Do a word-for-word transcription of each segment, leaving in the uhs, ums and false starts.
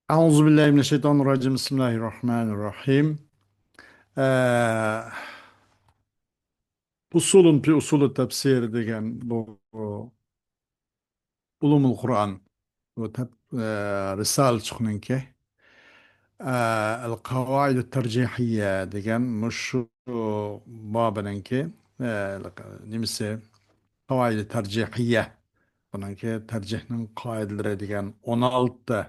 أعوذ بالله من الشيطان الرجيم. بسم الله الرحمن الرحيم. ئە، ئۇسۇلۇن في ئۇسۇلى تەپسىر دېگەن بۇ ئۇلۇمۇل قۇرئان، بۇ تەپ-، ئە، رىسالىچۇقنىڭكى، ئە، ئەل قاۋائىدۇ تەرجىھىيە دېگەن مۇشۇ بابىنىڭكى، ئە، نېمىسى، قاۋائىدۇ تەرجىھىيە. بۇنىڭكى تەرجىھنىڭ قائىدىلىرى دېگەن ئون ئالتە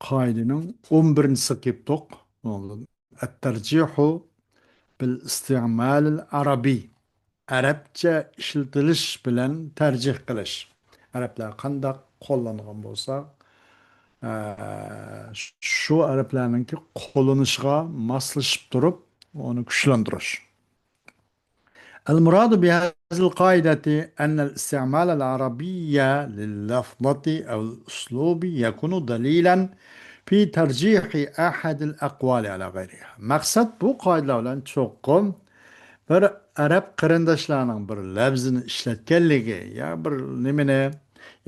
قائىدىنىڭ ئون بىرىنچىسىگە كېلىپتۇق. ئەتتەرجىھۇ بىل ئىستىمالىل ئەرەبىي، ئەرەبچە ئىشلىتىلىش بىلەن تەرجىھ قىلىش. ئەرەبلەر قانداق قوللانغان بولسا، ئە، شۇ ئەرەبلەرنىڭكى قوللىنىشىغا ماسلىشىپ تۇرۇپ، ئۇنى كۈچلەندۈرۈش. المراد بهذه القاعدة أن الاستعمال العربي للفظة أو الأسلوب يكون دليلا في ترجيح أحد الأقوال على غيرها. مەقسەت، بۇ قائىدىلەر بىلەن چوقۇم بىر ئەرەب قېرىنداشلارنىڭ بىر لەپزىنى ئىشلەتكەنلىكى يا بىر نېمىنى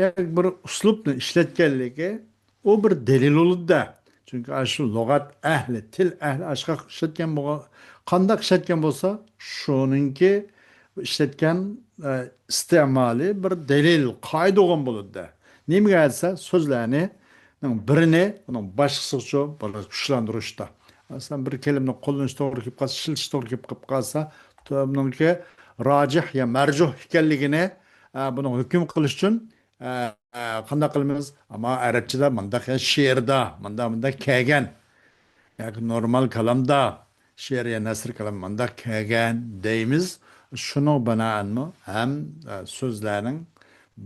يا بىر ئۇسلۇبنى ئىشلەتكەنلىكى ئۇ بىر دەلىل بولىدۇ-دە. چۈنكى ئاشۇ لۇغەت ئەھلى، تىل ئەھلى ئاشۇنداق ئىشلەتكەن بولغان، قانداق ئىشلەتكەن بولسا، شۇنىڭكى ئىشلەتكەن، ئە، ئىستېمالى بىر دەلىل، قائىدە بولغان بولىدۇ-دە. نېمىگە دېسە، سۆزلەرنىڭ بىرىنى ئۇنىڭ باشقىسىغىچە بىر كۈچلەندۈرۈشتە. مەسىلەن، بىر كەلىمىنى قوللىنىش توغرا كېلىپ قالسا، ئىشلىتىش توغرا كېلىپ قالسا، بۇنىڭكى راجىھ يا مەرجۇھ ئىكەنلىكىنى، ئە، بۇنىڭ ھۆكۈم قىلىش ئۈچۈن ئە، ئە، قانداق قىلىمىز؟ ئەمما ئەرەبچىدە مۇنداق، يا شېئىردا مۇنداق، مۇنداق كەلگەن. ياكى نورمال كالامدا، شېئىر يا نەسر كالام مۇنداق كەلگەن دەيمىز. شۇنىڭغا بىنائەنمۇ ھەم، ئە، سۆزلەرنىڭ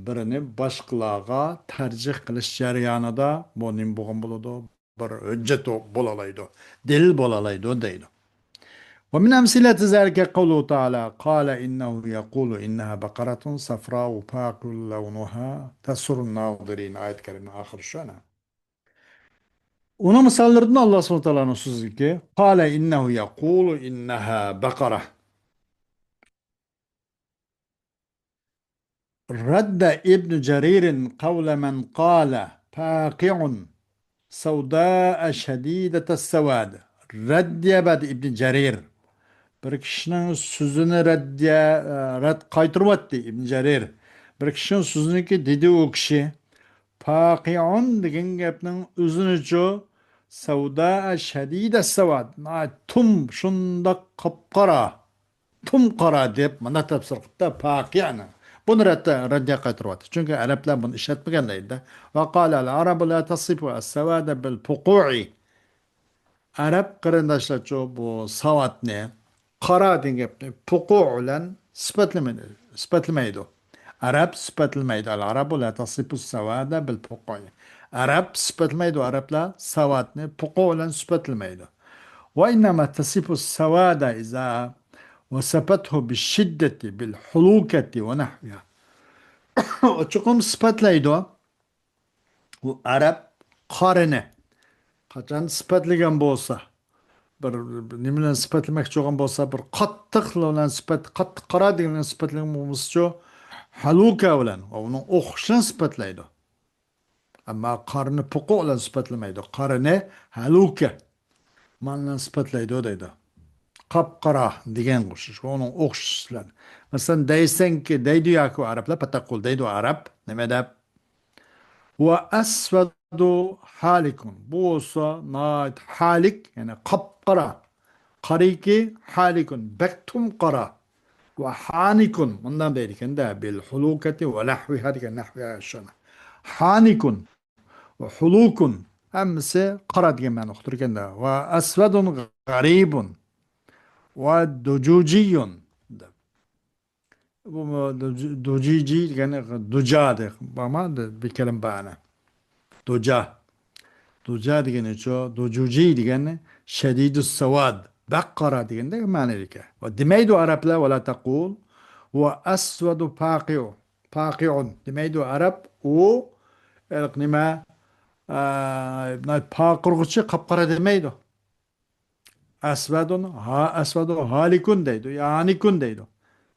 بىرىنى باشقىلارغا تەرجىھ قىلىش جەريانىدا بۇ نېمە بولغان بولىدۇ؟ بىر ھۆججەت بولالايدۇ، دەلىل بولالايدۇ دەيدۇ. ومن أمثلة ذلك قوله تعالى: قال إنه يقول إنها بقرة صفراء فاقع لونها تسر الناظرين. ئايەت كەرىمىنىڭ ئاخىرى شۇ ئەنە. ئۇنىڭ مىساللىرىدىن ئاللا سۇبھانەھۇ ۋە تائالانىڭ سۆزىدىكى: قال إنه يقول إنها بقرة. رد ابن جرير قول من قال فاقع سوداء شديدة السواد. رەددىيە بەردى ئىبن جەرىر. بىر كىشىنىڭ سۆزىنى رەددىيە، رەت قايتۇرۇۋەتتى ئىبن جەرىر. بىر كىشىنىڭ سۆزىنىكى دېدى ئۇ كىشى. فاقع دېگەن گەپنىڭ ئۆزىنىچۇ سوداء شديدة السواد. ناھايىتى تۇم شۇنداق قاپقارا. تۇم قارا دەپ مانا تەپسىر قىپتۇ پاقىئنى. بۇنى رەت-، رەددىيە قايتۇرۇۋاتىدۇ. چۈنكى ئەرەبلەر بۇنى ئىشلەتمىگەن دەيدۇ. وقال العرب لا تصف السواد بالفقوع. ئەرەب قېرىنداشلارچۇ بۇ ساۋاتنى، قارا دېگەن گەپنى پۇقۇ بىلەن سۈپەتلىمەيدۇ، سۈپەتلىمەيدۇ. ئەرەب سۈپەتلىمەيدۇ. العرب لا تصف السواد بالفقوع. ئەرەب سۈپەتلىمەيدۇ، ئەرەبلەر ساۋاتنى پۇقۇ بىلەن سۈپەتلىمەيدۇ. وإنما تصف السواد إذا وصفته بالشدة بالحلوكة ونحوها. چوقۇم سۈپەتلەيدۇ. ئۇ ئەرەب قارىنى قاچان سۈپەتلىگەن بولسا، بىر نېمە بىلەن سۈپەتلىمەكچى بولغان بولسا، بىر قاتتىق بىلەن سۈپەت، قاتتىق قارا دېگەن بىلەن سۈپەتلىگەن بولمىسىچۇ، ھەلۇكە بىلەن ۋە ئۇنىڭ ئوخشىشىنى سۈپەتلەيدۇ. ئەمما قارىنى پۇقۇ بىلەن سۈپەتلىمەيدۇ. قارىنى ھەلۇكە مانا بىلەن سۈپەتلەيدۇ دەيدۇ. قاپقارا دېگەنگە ئوخشاش، ئۇنىڭ ئوخشىشى بىلەن. مەسىلەن، دەيسەنكى، دەيدۇ ياكى ئەرەبلەر، پەتەقۇل دەيدۇ ئەرەب. نېمە دەپ؟ وأسود حالك. بۇ بولسا ناھايىتى ھالىك، يەنى قاپقارا. قارىكى ھالك، بەك تۇم قارا. ۋە ھانىكۇن، مۇنداق دەيدىكەن-دە، بىل ھۇلۇكەتى ۋە نەھۋىھا دېگەن نەھۋىھا شۇنى. ھانىكۇن ۋە ھۇلۇكۇن، ھەممىسى قارا دېگەن مەنىنى ئۇقتۇرىدىكەن-دە. ۋە ئەسۋەدۇن غەرىبۇن ۋە دۇجۇجىيۇن. بۇ دۇجۇجى دېگەن دۇجا دە، بارما؟ بىر كەلىمە بار ئەنە. دۇجا. دۇجا دېگىنىچۇ، دۇجۇجى دېگەن شەدىدۇ سەۋاد، بەك قارا دېگەندەك مەنىدىكەن. ۋە دېمەيدۇ ئەرەبلەر، ۋە لا تەقۇل ۋە ئەسۋەدۇ پاقىئۇ، پاقىئۇن دېمەيدۇ ئەرەب. ئۇ، ئېرىق نېمە، ئە، پاقىرغۇچى قاپقارا دېمەيدۇ. ئەسۋەدۇن، ھا، ئەسۋەدۇ ھالىكۇن دەيدۇ، يا ھانىكۇن دەيدۇ.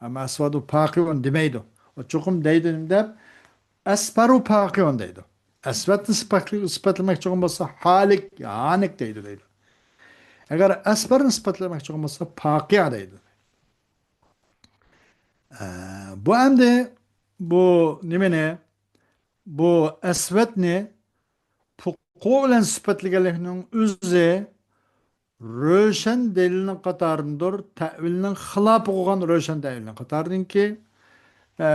ئەمما ئەسۋەدۇ پاقىئۇن دېمەيدۇ. ئۇ چوقۇم دەيدۇ نېمە دەپ؟ ئەسپەرۇ پاقىئۇن دەيدۇ. ئەسۋەدنى سۈپەتلىمەكچى بولغان بولسا، ھالىك، ھانىك دەيدۇ، دەيدۇ. ئەگەر ئەسپەرنى سۈپەتلىمەكچى بولغان بولسا، پاقىئە دەيدۇ. ئە، بۇ ئەمدى بۇ نېمىنى، بۇ ئەسۋەدنى پۇقۇ بىلەن سۈپەتلىگەنلىكنىڭ ئۆزى روشەن دەلىلنىڭ قاتارىدىندۇر، تەئۋىلنىڭ خىلاپى بولغان روشەن دەلىلنىڭ قاتارىدىنكى، ئە،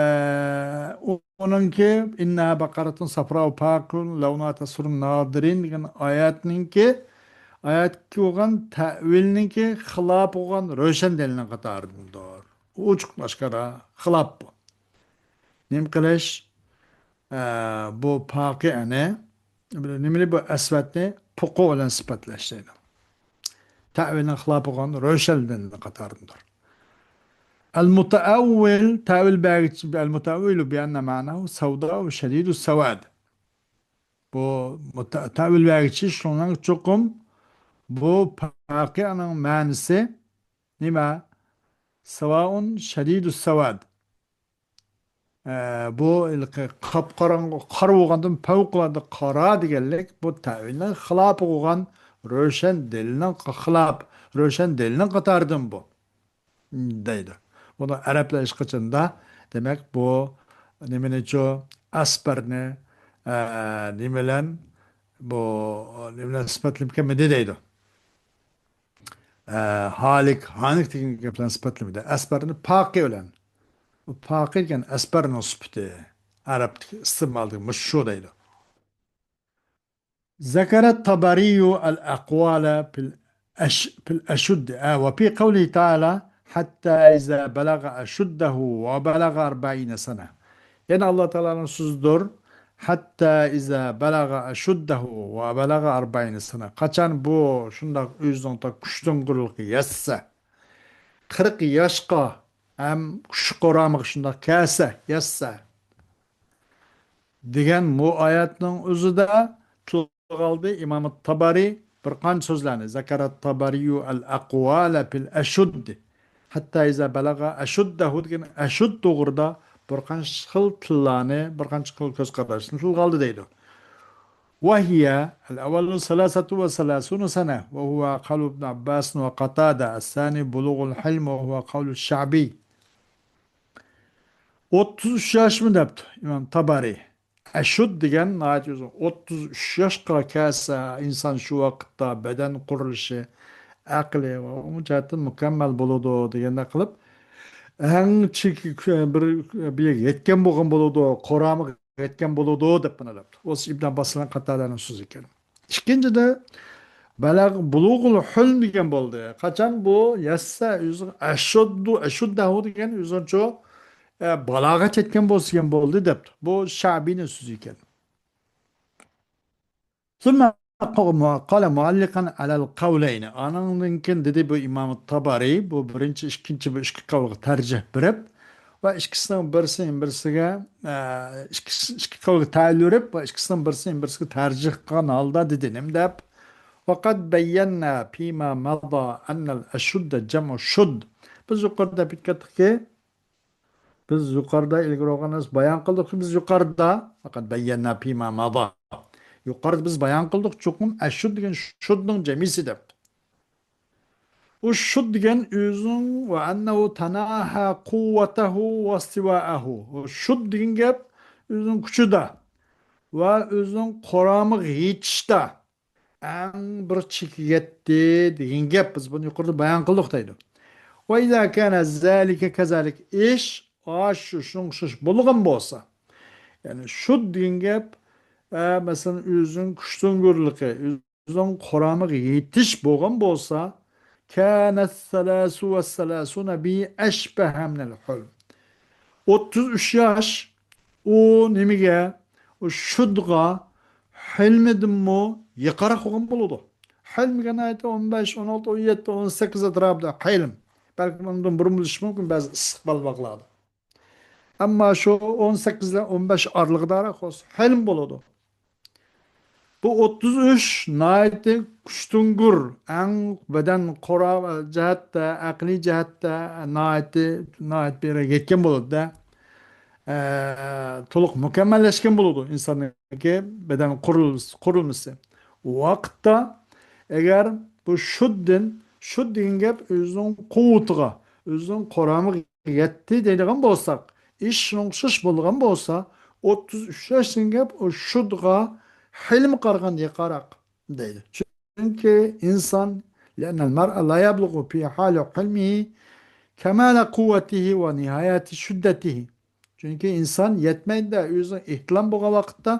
ئۇنىڭكى «إنها بقرة صفراء فاقع لونها تسر الناظرين» دېگەن ئايەتنىڭكى، ئايەتكە بولغان تەئۋىلنىڭكى خىلاپى بولغان روشەن دەلىلنىڭ قاتارىدىندۇر. ئوچۇق ئاشكارا خىلاپ بۇ. نېمە قىلىش؟ ئە، بۇ پاقىئەنى، نېمىنى، بۇ ئەسۋەدنى پۇقۇ بىلەن سۈپەتلەش دەيدۇ. تەئۋىلنىڭ خىلاپى بولغان روشەن دەلىلنىڭ قاتارىدىندۇر. المتأول، تەئۋىل بەرگۈچى، المتأول بأن معناه سوداء شديد السواد. بۇ مۇتە-، تەئۋىل بەرگۈچى شۇنىڭ چوقۇم بۇ پاقىئەنىڭ مەنىسى نېمە؟ ساۋائۇن شەدىدۇس ساۋاد. ئە، بۇ ھېلىقى قاپقاراڭغۇ، قارا بولغاندىن پەۋقۇلئاددە قارا دېگەنلىك، بۇ تەئۋىلنىڭ خىلاپى بولغان روشەن دەلىلنىڭ خىلاپ، روشەن دەلىلنىڭ قاتارىدىن بۇ، دەيدۇ. بۇنى ئەرەبلەر ھېچقاچاندا، دېمەك، بۇ نېمىنىچۇ، ئەسپەرنى، ئە، نېمە بىلەن، بۇ نېمە بىلەن سۈپەتلىمىكەنمىدى دەيدۇ. ئە، ھالىك، ھانىك دېگەن گەپلەرنى سۈپەتلىمىدى. ئەسپەرنى پاقى بىلەن. بۇ پاقى دېگەن ئەسپەرنىڭ سۈپىتى. ئەرەبتىكى ئىستېمالدىكى مۇشۇ شۇ دەيدۇ. ذكر الطبري الأقوال في الأش-، في الأشد، ئە، وفي قوله تعالى: حتى إذا بلغ أشده وبلغ أربعين سنة. يەنە ئاللا تائالانىڭ سۆزىدۇر. حتى إذا بلغ أشده وبلغ أربعين سنة. قاچان بۇ شۇنداق ئۆزىنىڭ تا كۈچتۈڭگۈرلۈكىگە يەتسە، قىرىق ياشقا ھەم كۈچ قۇرامىغا شۇنداق كەلسە، يەتسە، دېگەن بۇ ئايەتنىڭ ئۆزىدە تىلغا ئالدى ئىمام تابارى بىر قانچە سۆزلەرنى. ذكر الطبري الأقوال في الأشد. حتى إذا بلغ أشده دېگەن ئەشۇد توغرىدا بىر قانچە خىل تىللارنى، بىر قانچە خىل كۆز قاراشنى تىلغا ئالدى دەيدۇ. وهي الأول ثلاثة وثلاثون سنة، وهو قول ابن عباس وقتادة، الثاني بلوغ الحلم، وهو قول الشعبي. ئوتتۇز ئۈچ ياشمۇ دەپتۇ ئىمام تابارى. ئەشۇد دېگەن ناھايىتى ئۇزۇن. ئوتتۇز ئۈچ ياشقا كەلسە، ئىنسان شۇ ۋاقىتتا بەدەن قۇرۇلۇشى، ئەقلى ۋە ئۇ جەھەتتىن مۇكەممەل بولىدۇ دېگەندەك قىلىپ، ئەڭ چېكى بىر، بىر يەرگە يەتكەن بولغان بولىدۇ، قۇرامىغا يەتكەن بولىدۇ دەپ مانا دەپتۇ. ئۇ ئىبن ئابباس بىلەن قاتادەنىڭ سۆزى ئىكەن. ئىككىنچىدە، بەلەغ-، بۇلۇغۇل ھۇلم دېگەن بولدى. قاچان بۇ يەتسە، ئۆزى ئەشۇددۇ، ئەشۇددەھۇ دېگەن ئۆزىنىڭچۇ، ئە، بالاغەت يەتكەن بولسا دېگەن بولدى دەپتۇ. بۇ شەبىنىڭ سۆزى ئىكەن. ثم قال معلقا على القولين. ئانىڭدىن كېيىن دېدى بۇ ئىمام تابارى، بۇ بىرىنچى، ئىككىنچى، بۇ ئىككى قەۋلگە تەرجىھ بېرىپ، ۋە ئىككىسىنىڭ بىرسىنى بىرسىگە، ئە، ئىككىسى، ئىككى قەۋلگە تەۋىل بېرىپ ۋە ئىككىسىنىڭ بىرسىنى بىرسىگە تەرجىھ قىلغان ھالدا دېدى، نېمە دەپ؟ وقد بينا فيما مضى أن الأشد جمع شد. بىز يۇقىرىدا دەپ ئۆتكەنتۇقكى، بىز يۇقىرىدا ئىلگىرى بولغان نەرسە بايان قىلدۇقكى، بىز يۇقىرىدا، فقد بينا فيما مضى. يۇقىرىدا بىز بايان قىلدۇق، چوقۇم ئەشۇد دېگەن شۇدنىڭ جەمئىسى دەپ. ئۇ شۇد دېگەن ئۆزىنىڭ، وأنه تناهى قوته واستواءه. ئۇ شۇد دېگەن گەپ ئۆزىنىڭ كۈچىدە ۋە ئۆزىنىڭ قۇرامىغا يېتىشتە ئەڭ بىر چېكىگە يەتتى دېگەن گەپ. بىز بۇنى يۇقىرىدا بايان قىلدۇق دەيدۇ. وإذا كان ذلك كذلك، ئىش ئاشۇ شۇنىڭغا ئوخشاش بولغان بولسا، يەنى شۇد دېگەن گەپ، ئە، مەسىلەن، ئۆزىنىڭ كۈچتۈڭگۈرلۈكى، ئۆزىنىڭ قۇرامىغا يېتىش بولغان بولسا، كان الثلاث والثلاثون به أشبه من الحلم. ئوتتۇز ئۈچ ياش، ئۇ نېمىگە، ئۇ شۇدغا، ھىلمدىنمۇ يېقىنراق بولغان بولىدۇ. ھىلم دېگەن ئايەتتە ئون بەش، ئون ئالتە، ئون يەتتە، ئون سەككىز ئەتراپىدا ھىلم. بەلكىم ئۇنىڭدىن بۇرۇن بولۇشى مۇمكىن بەزى ئىستىقبال ۋاقىتلاردا. ئەمما شۇ ئون سەككىز بىلەن ئون بەش ئارىلىقىدا بولسا، ھىلم بولىدۇ. بۇ ئوتتۇز ئۈچ ناھايىتى كۈچتۈڭگۈر، ئەڭ بەدەن قورال جەھەتتە، ئەقلىي جەھەتتە ناھايىتى، ناھايىتى بىر يەرگە يەتكەن بولىدۇ-دە. ئە، تولۇق مۇكەممەللەشكەن بولىدۇ ئىنساننىڭكى بەدەن قۇرۇلمىسى، قۇرۇلمىسى. ئۇ ۋاقىتتا ئەگەر بۇ شۇددىن، شۇد دېگەن گەپ ئۆزىنىڭ قۇۋۋىتىغا، ئۆزىنىڭ قۇرامىغا يەتتى دەيدىغان بولساق، ئىش شۇنىڭغا ئوخشاش بولىدىغان بولسا، ئوتتۇز ئۈچ ياش دېگەن گەپ ئۇ شۇدغا ھېلىمۇ قارىغاندا يېقىنراق دەيدۇ. چۈنكى ئىنسان، لأن المرء لا يبلغ في حال حلمه كمال قوته ونهاية شدته. چۈنكى ئىنسان يەتمەيدۇ، ئۆزىنىڭ ئېھتىلام بولغان ۋاقىتتا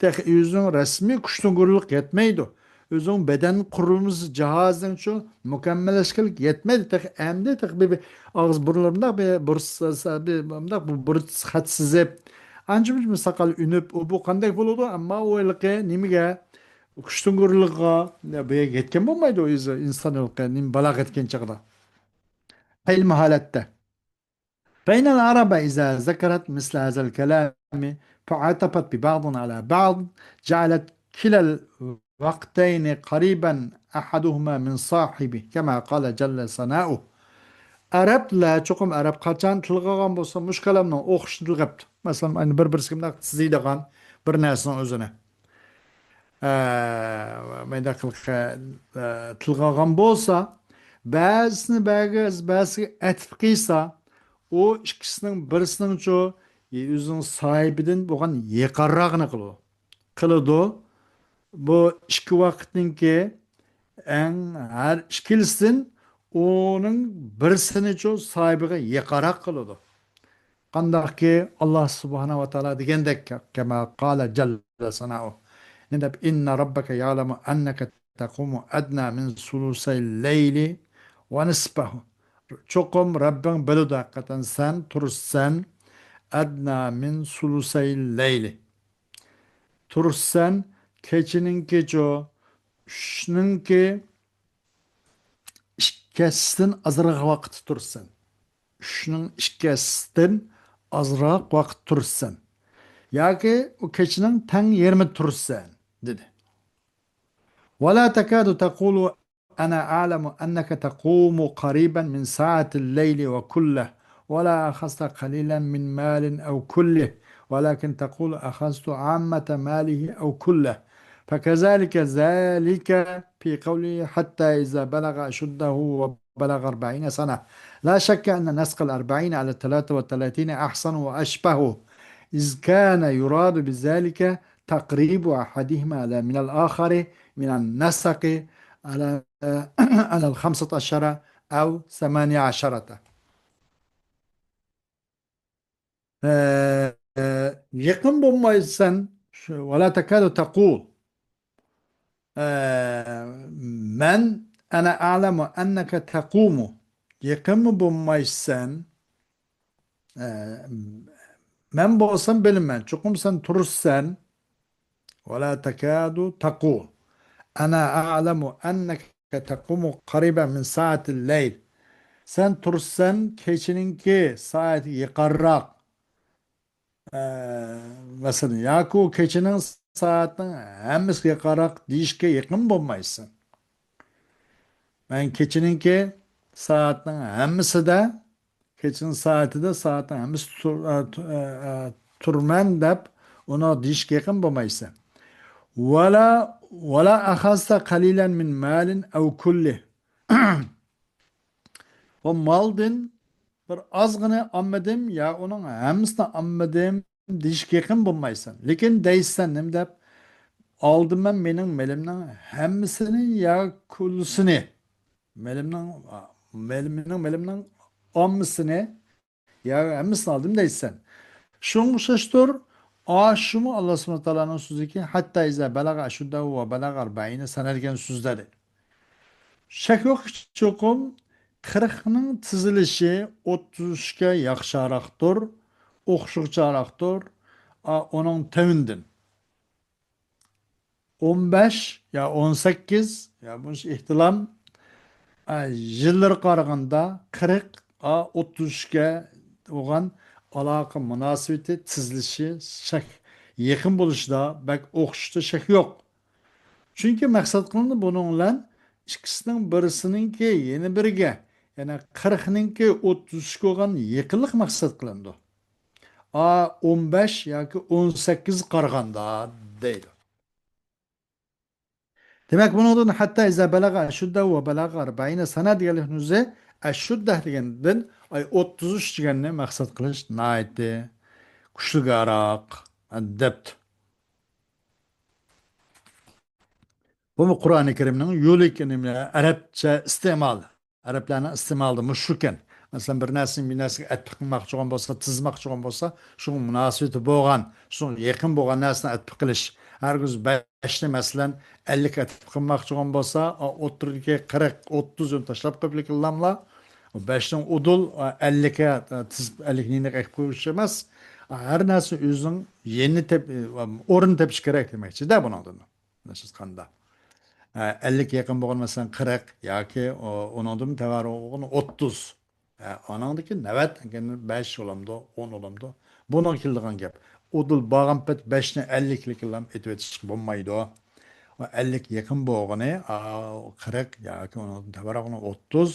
تېخى ئۆزىنىڭ رەسمىي كۈچتۈڭگۈرلۈك يەتمەيدۇ. ئۆزىنىڭ بەدەن قۇرۇلمىسى جاھازىنىڭچۇ مۇكەممەللەشكىلىك يەتمەيدۇ. تېخى ئەمدى تېخى بىر، بىر ئاغزى بۇرۇنلىرى مۇنداق بىر، بۇر، بىر، مۇنداق بىر، بىر خەت سىزىپ، ئانچە مۇنچە ساقال ئۈنۈپ، ئۇ بۇ قانداق بولىدۇ؟ ئەمما ئۇ ھېلىقى نېمىگە، كۈچتۈڭگۈرلۈكىگە يەتكەن بولمايدۇ ئۆزى ئىنسان ھېلىقى نېمە بالاغەت يەتكەن چاغدا. قايىل ھالەتتە. فإن العرب إذا ذكرت مثل هذا الكلام فعطفت ببعض على بعض جعلت كلا الوقتين قريبا أحدهما من صاحبه كما قال جل ثناؤه. ئەرەبلەر، چوقۇم ئەرەب قاچان تىلغا ئالغان بولسا، مۇشۇ كالامنىڭ ئوخشىشىنى تىلغا ئاپتۇ. مەسىلەن، ئەنە بىر-بىرسىگە مۇنداق تىزىيدىغان بىر نەرسىنىڭ ئۆزىنى. ئە، مۇنداق قىلىپ، ئە، تىلغا ئالغان بولسا، بەزىسىنى بەزىسىگە ئەتىپ قىلسا، ئۇ ئىككىسىنىڭ بىرسىنىڭچۇ ئۆزىنىڭ ساھىبىدىن بولغان يېقىنراقنى قىلىدۇ. قىلىدۇ. بۇ ئىككى ۋاقىتنىڭكى ئەڭ ھەر ئىككىلىسىدىن ئۇنىڭ بىرسىنىچۇ ساھىبىغا يېقىنراق قىلىدۇ. قانداقكى، ئاللا سۇبھانەھۇ ۋە تائالا دېگەندەك، كما قال جل ثناؤه، نېمە دەپ، إن ربك يعلم أنك تقوم أدنى من ثلثي الليل ونصفه. چوقۇم رەببىڭ بىلىدۇ، ھەقىقەتەن سەن تۇرىسەن، أدنى من ثلثي الليل. تۇرىسەن، كېچىنىڭكىچۇ، ئۈچنىڭكى ئىككىسىدىن ئازراق ۋاقىت تۇرىسەن. ئۈچنىڭ ئىككىسىدىن ئازراق ۋاقىت تۇرىسەن. ياكى ئۇ كېچىنىڭ تەڭ يېرىمى تۇرىسەن، دېدى. ولا تكاد تقول أنا أعلم أنك تقوم قريبا من ساعة الليل وكله، ولا أخذت قليلا من مال أو كله، ولكن تقول أخذت عامة ماله أو كله. فكذلك ذلك في قوله حتى إذا بلغ أشده وبلغ أربعين سنة. لا شك أن نسق الأربعين على الثلاثة والثلاثين أحسن وأشبه، إذ كان يراد بذلك تقريب أحدهما على، من الآخر من النسق على، على الخمسة عشر أو ثمانية عشرة. ئە، ئە، يېقىن بولمايسەن، شۇ، ولا تكاد تقوم. ئە، مەن، أنا أعلم أنك تقوم. يېقىنمۇ بولمايسەن. ئە، مەن بولسام بىلىمەن، چوقۇم سەن تۇرىسەن. ولا تكاد تقوم. أنا أعلم أنك تقوم قريبا من ساعة الليل. سەن تۇرىسەن كېچىنىڭكى سائىتىگە يېقىنراق. ئە، مەسىلەن، ياكى ئۇ كېچىنىڭ سائەتنىڭ ھەممىسىگە يېقىنراق دېيىشكە يېقىن بولمايسەن. مەن كېچىنىڭكى سائەتنىڭ ھەممىسىدە، كېچىنىڭ سائىتىدە سائەتنىڭ ھەممىسى تۇر-، ئە، تۇ-، ئە، ئە، تۇرىمەن دەپ ئۇنى دېيىشكە يېقىن بولمايسەن. ولا، ولا أخذت قليلا من مال أو كله. ئۇ مالدىن بىر ئازغىنە ئالمىدىم يا ئۇنىڭ ھەممىسىنى ئالمىدىم دېيىشكە يېقىن بولمايسەن. لېكىن دەيسەن، نېمە دەپ؟ ئالدىمەن مېنىڭ مېلىمنىڭ ھەممىسىنى يا كۇللىسىنى. مېلىمنىڭ، مېلىم-، مېنىڭ مېلىمنىڭ ئاممىسىنى يا ھەممىسىنى ئالدىم دەيسەن. شۇڭا ئوخشاشتۇر. ئاشۇمۇ ئاللا سۇبھانەھۇ ۋە تائالانىڭ سۆزىكى، حتى إذا بلغ أشده وبلغ أربعين سنة دېگەن سۆزلەردە. شەك يوقكى، چوقۇم قىرىقنىڭ تىزىلىشى ئوتتۇز ئۈچكە ياخشىراقتۇر، ئوخشىغۇچىراقتۇر، ئا، ئۇنىڭ تۆۋىنىدىن. ئون بەش يا ئون سەككىز يا بۇنچە ئېھتىلام، ئا، يىللىرىغا قارىغاندا قىرىق، ئا، ئوتتۇز ئۈچكە بولغان ئالاقە مۇناسىۋىتى تىزىلىشى شەك، يېقىن بولۇشىدا بەك ئوخشىشىدا شەك يوق. چۈنكى مەقسەت قىلىنىدۇ بۇنىڭ بىلەن ئىككىسىنىڭ بىرسىنىڭكى يەنە بىرىگە، يەنى قىرىقنىڭكى ئوتتۇز ئۈچكە بولغان يېقىنلىق مەقسەت قىلىنىدۇ. ئا، ئون بەش ياكى ئون سەككىز قارىغاندا دەيدۇ. دېمەك، بۇنىڭدىن ھەتتا ئىزا بەلەغە ئەشۇددەھۇ ۋە بەلەغە ئەربەئىنە سەنە دېگەنلىكنى ئۆزى ئەشۇددەھ دېگەندىن، ئاي، ئوتتۇز ئۈچ دېگەننى مەقسەت قىلىش ناھايىتى كۈچلۈكراق، دەپتۇ. بۇمۇ قۇرئانى كەرىمنىڭ يولى، نېمە، ئەرەبچە ئىستېمال. ئەرەبلەرنىڭ ئىستېمالىدا مۇشۇكەن. مەسىلەن، بىر نەرسىنى بىر نەرسىگە ئەتىپ قىلماقچى بولغان بولسا، تىزماقچى بولغان بولسا، شۇنىڭ مۇناسىۋىتى بولغان، شۇنىڭ يېقىن بولغان نەرسىنى ئەتىپ قىلىش. ھەرگىز بەشنى، مەسىلەن، ئەللىك ئەتىپ قىلماقچى بولغان بولسا، ئا، ئوتتۇرىدىكى قىرىق، ئوتتۇزنى تاشلاپ قويۇپ لېكىنلاملا، بەشنىڭ ئۇدۇل، ئا، ئەللىككە، ئا، تىزىپ، ئەللىكنى يېنىغا ئەكىپ قويۇش ئەمەس. ئا، ھەر نەرسە ئۆزىنىڭ يېرىنى تېپ-، ئا، ئورنىنى تېپىش كېرەك دېمەكچىدە بۇنىڭدىن. نەشىز قاندا. ئە، ئەللىككە يېقىن بولغان، مەسىلەن، قىرىق ياكى ئۇ-، ئۇنىڭدىن تەۋەررۈك بولغان ئوتتۇز. ئە، ئانىڭدىكى نەۋەت، بەش بولامدۇ، ئون بولامدۇ؟ بۇنىڭغا كېلىدىغان گەپ. ئۇدۇل بارغان پەت بەشنى ئەللىكلىكلام ئېتىۋېتىشكە بولمايدۇ. ئۇ ئەللىككە يېقىن بولغىنى، ئا، قىرىق ياكى ئۇنىڭدىن تەۋەررۈك بولغان ئوتتۇز.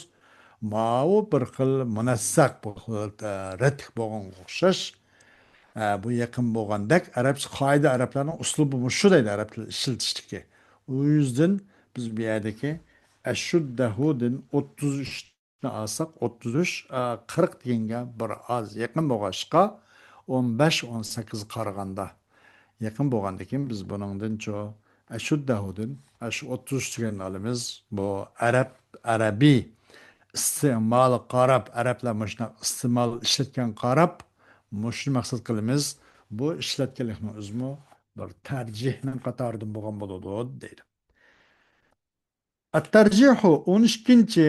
ماۋۇ بىر خىل مۇنەسسەق، بىر خىل، ئە، رەتلىك بولغانغا ئوخشاش. ئە، بۇ يېقىن بولغاندەك، ئەرەبچە قائىدە، ئەرەبلەرنىڭ ئۇسلۇبى مۇشۇ دەيدۇ، ئەرەب تىلى ئىشلىتىشتىكى. ئۇ يۈزدىن بىز بۇ يەردىكى ئەشۇددەھۇدىن ئوتتۇز ئۈچنى ئالساق، ئوتتۇز ئۈچ، ئە، قىرىق دېگەنگە بىر ئاز يېقىن بولغاچقا، ئون بەش، ئون سەككىزگە قارىغاندا يېقىن بولغاندىكىن، بىز بۇنىڭدىنچۇ ئەشۇددەھۇدىن، ئەشۇ ئوتتۇز ئۈچ دېگەننى ئالىمىز. بۇ ئەرەب، ئەرەبىي ئىستېمالىغا قاراپ، ئەرەبلەر مۇشۇنداق ئىستېمال ئىشلەتكەنگە قاراپ، مۇشۇنى مەقسەت قىلىمىز. بۇ ئىشلەتكەنلىكنىڭ ئۆزىمۇ بىر تەرجىھنىڭ قاتارىدىن بولغان بولىدۇ، دەيدۇ. ئەتتەرجىھۇ، ئون ئىككىنچى،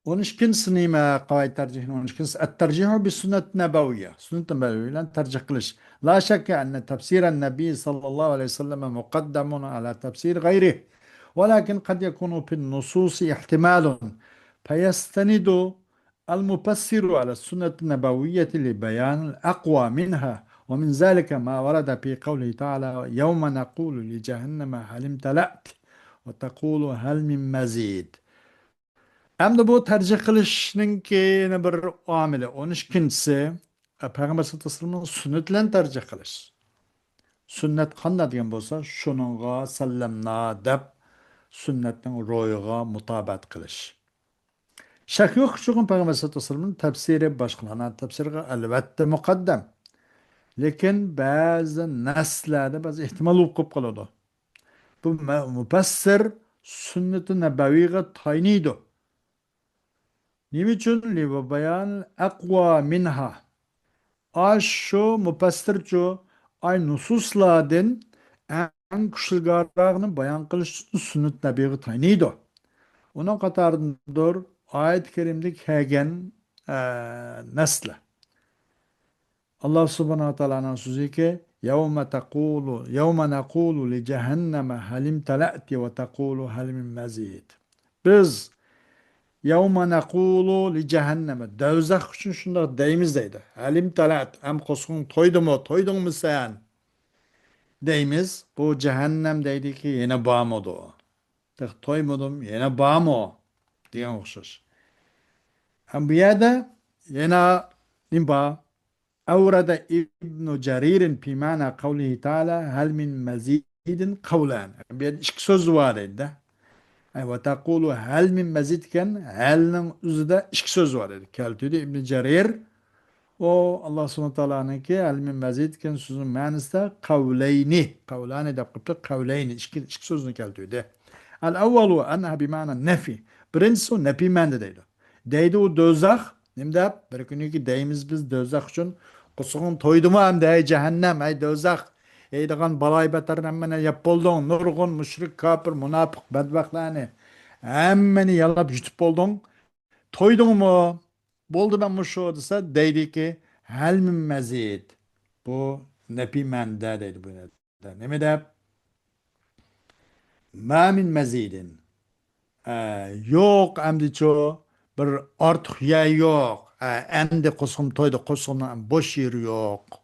ئون ئىككىنچىسى نېمە؟ قاۋايىد تەرجىھنىڭ ئون ئىككىنچىسى، ئەتتەرجىھۇ بىسسۇننەت نەبەۋىيە، سۈننەت نەبەۋىيە بىلەن تەرجىھ قىلىش. لا شەككە ئەننە تەپسىرەن نەبىي ساللاللاھۇ ئەلەيھى ۋەسەللەم مۇقەددەمۇن ئەلا تەپسىر غەيرىھ. ۋەلاكىن قەد يەكۇنۇ فىن نۇسۇسى ئىھتىمالۇن فيستند المفسر على السنة النبوية لبيان الأقوى منها، ومن ذلك ما ورد في قوله تعالى: يوم نقول لجهنم هل امتلأت وتقول هل من مزيد. ئەمدى بۇ تەرجىھ قىلىشنىڭكى يەنە بىر ئامىلى، ئون ئىككىنچىسى، پەيغەمبەر سەللەللاھۇ ئەلەيھى ۋەسەللەمنىڭ سۈننىتى بىلەن تەرجىھ قىلىش. سۈننەت قانداق دېگەن بولسا، شۇنىڭغا سەللەمنا دەپ، سۈننەتنىڭ روھىغا مۇتابىئەت قىلىش. شەك يوقكى، چۈنكى پەيغەمبەر سەللەللاھۇ ئەلەيھى ۋەسەللەمنىڭ تەپسىرى باشقىلارنىڭ تەپسىرىگە ئەلۋەتتە مۇقەددەم. لېكىن بەزى نەسلەردە بەزى ئېھتىمال بولۇپ قېلىپ قالىدۇ. بۇ مە-، مۇپەسسىر سۈننىتى نەبەۋىيگە تايىنىدۇ. نېمە ئۈچۈن؟ لىۋە بايان ئەقۋا مىنھا. ئاشۇ مۇپەسسىرچۇ، ئاي نۇسۇسلاردىن ئەڭ كۈچلۈكراقنى بايان قىلىش ئۈچۈن سۈننەت نەبىيگە تايىنىدۇ. ئۇنىڭ قاتارىدىندۇر ئايەت كەرىمدە كەلگەن، ئە، نەسلەر. ئاللا سۇبھانەھۇ ۋە تائالانىڭ سۆزىكى، يەۋمە تەقۇلۇ، يەۋمە نەقۇلۇ لىجەھەننەمە ھەلىم تەلەئتى ۋە تەقۇلۇ ھەلمىن مەزىد. بىز يەۋمە نەقۇلۇ لىجەھەننەمە، دەۋزەخ ئۈچۈن شۇنداق دەيمىز دەيدۇ. ھەلىم تەلەئت، ئەم قورسىقىڭ تويدىمۇ، تويدۇڭمۇ سەن؟ دەيمىز. بۇ جەھەننەم دەيدىكى، يەنە بارمىدۇ؟ تېخى تويمىدىم، يەنە بارمۇ؟ دېگەن ئوخشاش. ھەم بۇ يەردە يەنە نېمە بار؟ ئەۋرەدە ئىبنۇ جەرىرىن پى مەنا قەۋلىھى تەئالە ھەل مىن مەزىدىن قەۋلان. بۇ يەردە ئىككى سۆز بار دەيدۇ. ئەي، ۋە تەقۇلۇ ھەل مىن مەزىد ئىكەن، ھەلنىڭ ئۆزىدە ئىككى سۆز بار دەيدۇ. كەلتۈردى ئىبنى جەرىر. ئۇ، ئاللا سۇبھانەھۇ تائالانىڭكى ھەل مىن مەزىد ئىكەن سۆزىنىڭ مەنىسىدە قەۋلەينى، قەۋلانى دەپ قىپتۇ، قەۋلەينى، ئىككى، ئىككى سۆزنى كەلتۈردى. ئەل ئەۋۋەلۇ ئەننەھا بى مەنا نەفى. بىرىنچىسى ئۇ نەپىي مەنىدە دەيدۇ. دەيدۇ ئۇ دوزاخ، نېمە دەپ؟ بىر كۈنى دەيمىز بىز دوزاخ ئۈچۈن، قورسىقىڭ تويدىمۇ ئەمدى، ھەي جەھەننەم، ھەي دوزاخ، يەيدىغان بالايىبەتەرنى ھەممىنى يەپ بولدۇڭ، نۇرغۇن مۇشرىك، كاپىر، مۇناپىق، بەدبەختلەرنى ھەممىنى يالاپ يۇتۇپ بولدۇڭ، تويدۇڭمۇ؟ بولدى مەن مۇشۇ دېسە، دەيدىكى، ھەل مىن مەزىد. بۇ نەپىي مەنىدە دەيدۇ بۇ يەردە. نېمە دەپ؟ ما مىن مەزىدىن. ئە، يوق ئەمدىچۇ، بىر ئارتۇق يەر يوق. ئە، ئەمدى قورسىقىم تويدى، قورسىقىمنىڭ بوش يېرى يوق.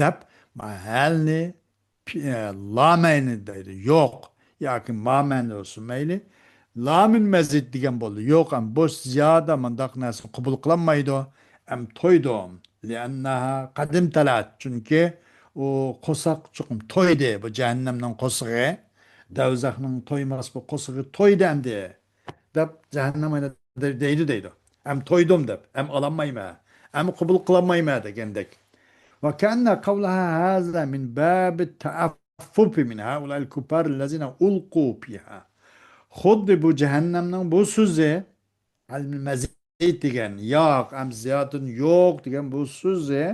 دەپ، ما ھەلنى پى-، ئە، لا مەنىدە دەيدۇ. يوق. ياكى ما مەنىدە بولسۇن مەيلى. لا مىن مەزىد دېگەن بولدى. يوق، ئەم، بوش زىيادە مۇنداق نەرسىنى قوبۇل قىلالمايدۇ. ئەم تويدۇم. لأنها قد امتلأت. چۈنكى ئۇ قورساق چوقۇم تويدى. بۇ جەھەننەمنىڭ قورسىقى، دوزاخنىڭ تويماس بۇ قورسىقى تويدى ئەمدى، دەپ جەھەننەم ئاينىدا دەيدۇ، دەيدۇ. ئەم تويدۇم دەپ، ئەم ئالالمايمەن، ئەم قوبۇل قىلالمايمەن دېگەندەك. وكأن قولها هذا من باب التعفف من هؤلاء الكفار الذين ألقوا فيها. خۇددى بۇ جەھەننەمنىڭ بۇ سۆزى، ھەل مىن مەزىد دېگەن، ياق، ئەم زىيادىدىن يوق دېگەن بۇ سۆزى،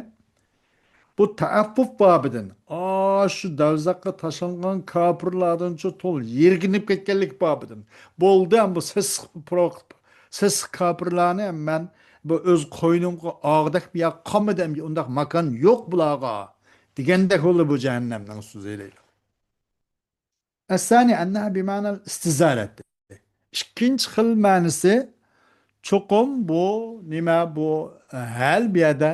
بۇ تەئەففۇف بابىدىن، ئاشۇ دوزاخقا تاشلانغان كاپىرلاردىنچۇ تول يىرگىنىپ كەتكەنلىك بابىدىن. بولدى، ئەم بۇ سېسىق پۇراق-، سېسىق كاپىرلارنى مەن بۇ ئۆز قوينۇمغا ئالغۇدەك بىر يەر قالمىدى، ئەمدى ئۇنداق ماكان يوق بۇلارغا، دېگەندەك بولدى بۇ جەھەننەمنىڭ سۆزى دەيدۇ. الثاني أنها بمعنى الاستزادة. ئىككىنچى خىل مەنىسى، چوقۇم بۇ نېمە، بۇ، ئە، ھەل بۇ يەردە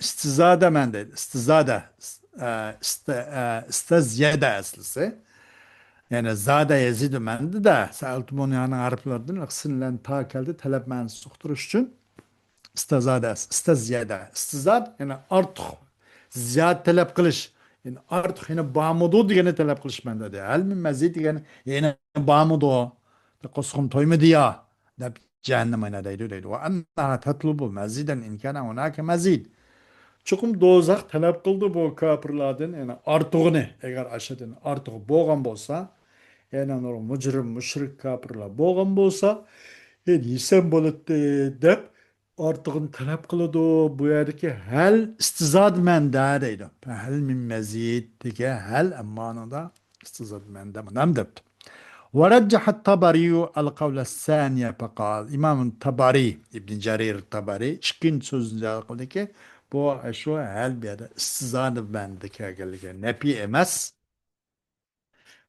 ئىستىزادە مەن دەيدۇ. ئىستىزادە، ئىس-، ئە، ئىستە-، ئە، ئىستەزيەدە ئەسلىسى. يەنى زادە يەزىدۇ مەندىدە، سەئەلتۇمۇنىڭ ھەرپلىرىدىن سىنلەن تا كەلدى، تەلەپ مەنىسى ئۇقتۇرۇش ئۈچۈن. ئىستەزادە، ئىستەزيەدە. ئىستىزاد، يەنى ئارتۇق، زىيادە تەلەپ قىلىش. يەنى ئارتۇق، يەنە بارمىدۇ دېگەننى تەلەپ قىلىش مەنىدە. ھەل مىن مەزىد دېگەن يەنە بارمىدۇ؟ قورسىقىم تويمىدى يا؟ دەپ جەھەننەم ئاينىدا دەيدۇ، دەيدۇ. وأنها تطلب مزيدا إن كان هناك مزيد. چوقۇم دوزاخ تەلەپ قىلىدۇ بۇ كاپىرلاردىن، يەنى ئارتۇقىنى، ئەگەر ئاشۇدىن ئارتۇق بولغان بولسا، يەنى نۇرغۇن مۇجرىم، مۇشرىك كاپىرلار بولغان بولسا، يەنى يېسەم بولاتتى دەپ ئارتۇقىنى تەلەپ قىلىدۇ. بۇ يەردىكى ھەل ئىستىزاد مەنىدە دەيدۇ. ھەل مىن مەزىد دېگەن ھەل، ئەمما ئۇنىڭدا ئىستىزاد مەنىدە مۇنام دەپتۇ. ورجح الطبري القول الثاني فقال. ئىمام تابارىي، ئىبن جەرىر تابارىي ئىككىنچى سۆزنى جاۋاب قىلدىكى، بۇ شۇ ھەل بۇ يەردە ئىستىزاد مەنىدە كەلگەنلىكى، نەپى ئەمەس،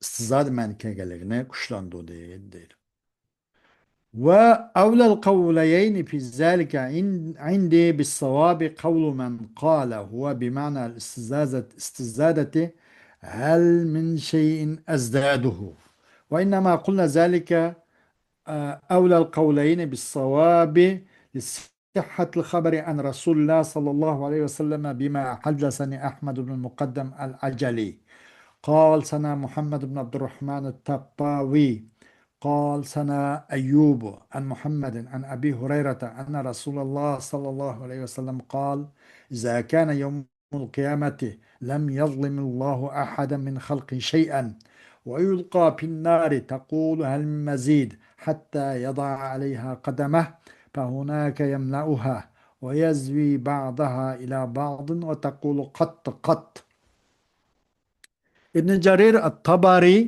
ئىستىزاد مەنىدە كەلگەنلىكىنى كۈچلەندۈردى دەيدۇ. وأولى القولين في ذلك عن-، عندي بالصواب قول من قال هو بمعنى الاستزادة، استزادة، هل من شيء أزداده؟ وإنما قلنا ذلك، آه، أولى القولين بالصواب لصحة الخبر عن رسول الله صلى الله عليه وسلم بما حدثني أحمد بن المقدم العجلي قال سنا محمد بن عبد الرحمن الطباوي قال سنا أيوب عن محمد عن أبي هريرة أن رسول الله صلى الله عليه وسلم قال: إذا كان يوم القيامة لم يظلم الله أحدا من خلقه شيئا، ويلقى في النار تقول: هل من مزيد؟ حتى يضع عليها قدمه، فهناك يملأها ويزوي بعضها إلى بعض وتقول: قط، قط. ئىبن جەرىر ئەت-تابارىي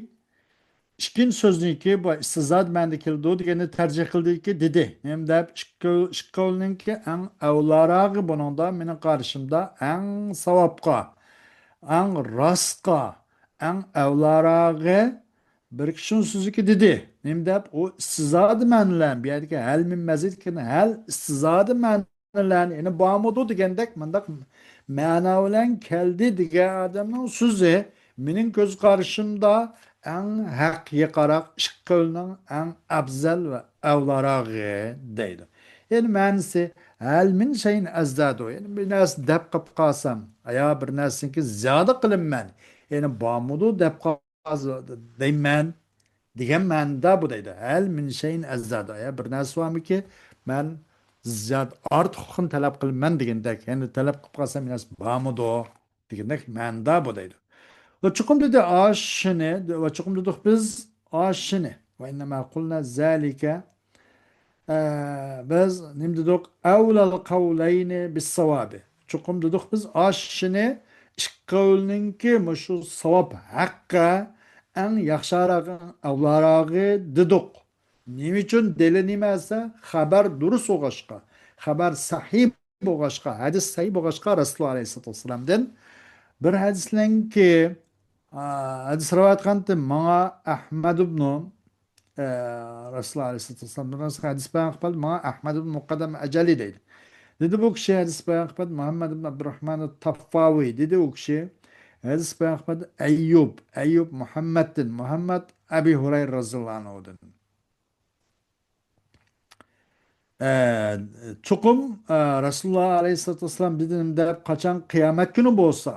ئىككىنچى سۆزنىڭكى بۇ ئىستىزاد مەنىدە كېلىدۇ دېگەننى تەرجىھ قىلدىكى، دېدى. نېمە دەپ؟ ئىككى-، ئىككىۋلىنىڭكى ئەڭ ئەۋلارەغى بۇنىڭدا، مېنىڭ قارىشىمدا ئەڭ ساۋابقا، ئەڭ راستقا، ئەڭ ئەۋلارەغى بىر كىشىنىڭ سۆزىكى دېدى. نېمە دەپ؟ ئۇ ئىستىزاد مەنىلەن، بۇ يەردىكى ھەل مىن مەزىد دېگەن ھەل ئىستىزاد مەن مەنىلەرنى، يەنى بارمىدۇ دېگەندەك مۇنداق مەنا بىلەن كەلدى دېگەن ئادەمنىڭ سۆزى، مېنىڭ كۆز قارىشىمدا ئەڭ ھەققە يېقىنراق، ئىككىۋلىنىڭ ئەڭ ئەپزەل ۋە ئەۋلاراغى دەيدۇ. يەنى مەنىسى، هل من شيء أزداده، يەنى بىر نەرسە دەپ قىلىپ قالسام، يا بىر نەرسىنىڭكى زىيادە قىلىمەن، يەنى بارمىدۇ دەپ قال-، دەيمەن دېگەن مەنىدە بۇ دەيدۇ. هل من شيء أزداده. يا بىر نەرسە بارمىكى، مەن زىيادە ئارتۇقلۇقىنى تەلەپ قىلىمەن دېگەندەك، يەنى تەلەپ قىلىپ قالسام، يا بارمىدۇ دېگەندەك مەنىدە بۇ دەيدۇ. ۋە چوقۇم دېدى ئاشۇنى، ۋە چوقۇم دېدۇق بىز ئاشۇنى. وإنما قلنا ذلك ئە، بىز نېمە دېدۇق؟ أولى القولين بالصواب. چوقۇم دېدۇق بىز، ئاشۇنى ئىككى قەۋلنىڭكى مۇشۇ ساۋاب ھەققە ئەڭ ياخشىراق، ئەۋلاراغى دېدۇق. نېمە ئۈچۈن؟ دېلى نېمە دېسە، خەۋەر دۇرۇس بولغاچقا، خەۋەر سەھىھ بولغاچقا، ھەدىس سەھىھ بولغاچقا، رەسۇلۇللا ئەلەيھىسسالاتۇ ۋەسسالامدىن بىر ھەدىسنىڭكى، ئا، ھەدىس رىۋايەت قىلغانتى ماڭا ئەھمەد ئىبنۇ ئە، رەسۇلۇللا ئەلەيھىسسالاتۇ ۋەسسالامدىن ھەدىس بايان قىلىپ، ماڭا ئەھمەد ئىبن مۇقەددەم ئەجەلى دەيدۇ. دېدى بۇ كىشى، ھەدىس بايان قىلىپ، مۇھەممەد ئىبن ئابدۇراھمان تەففاۋى دېدى ئۇ كىشى. ھەدىس بايان قىلىپ، ئەييۇب، ئەييۇب مۇھەممەدتىن، مۇھەممەد ئەبى ھۇرەيرە رەزىياللاھۇ ئەنھۇدىن. ئە، چوقۇم، ئە، رەسۇلۇللا ئەلەيھىسسالاتۇ ۋەسسالام بىزدىن دەپ قاچان قىيامەت كۈنى بولسا،